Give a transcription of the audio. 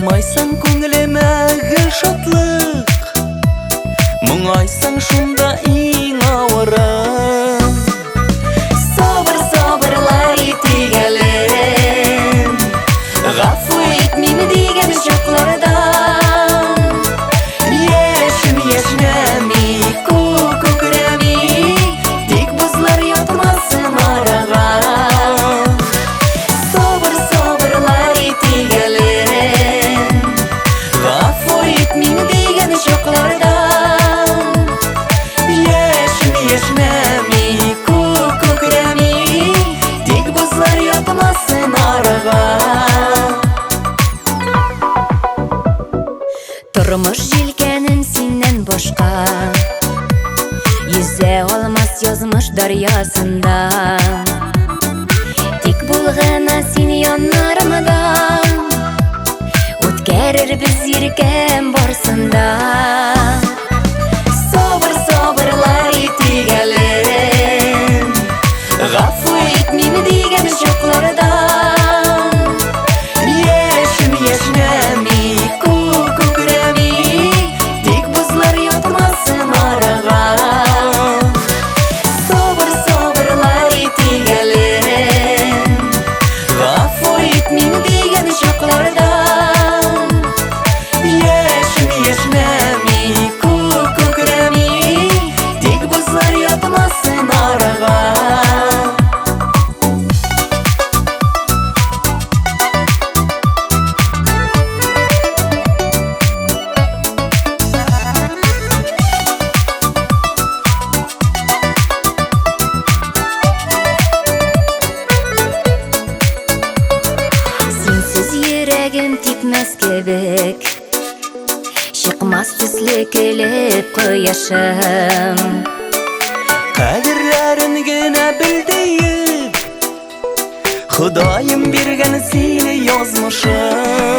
Елмайсаң күңелемә гел шатлык, Моңайсаң шунда иң авыры. Сабыр, сабырлар итик әле, Гафу итмим дигән чакларда. Яшем яшьнәми, күк күкрәми, Тик бозлар ятмасын арага. Сабыр, сабырлар итик әле, Гафу итмим дигән чакларда. Яшем яшьнәми, күк күкрәми, Тик бозлар ятмасын арага. Тормыш җилкәнем синнән башка Йөзә алмас язмыш дәрьясында. Тик бул гына син яннарымда, Үткәрербез иркәм барсында. Сабыр, сабырлар итик әле, Гафу итмим дигән чакларда. Яшем яшьнәми, күк күкрәми, Тик бозлар ятмасын арага. Сабыр, сабырлар итик әле, Гафу итмим дигән чакларда. Яшем яшьнәми, күк күкрәми, Тик бозлар ятмасын арага. Синсез йөрәгем типмәс кебек, Чыкмас төсле көлеп кояшым. Кадерләрен генә бел диеп, Ходаем биргән сине язмышым.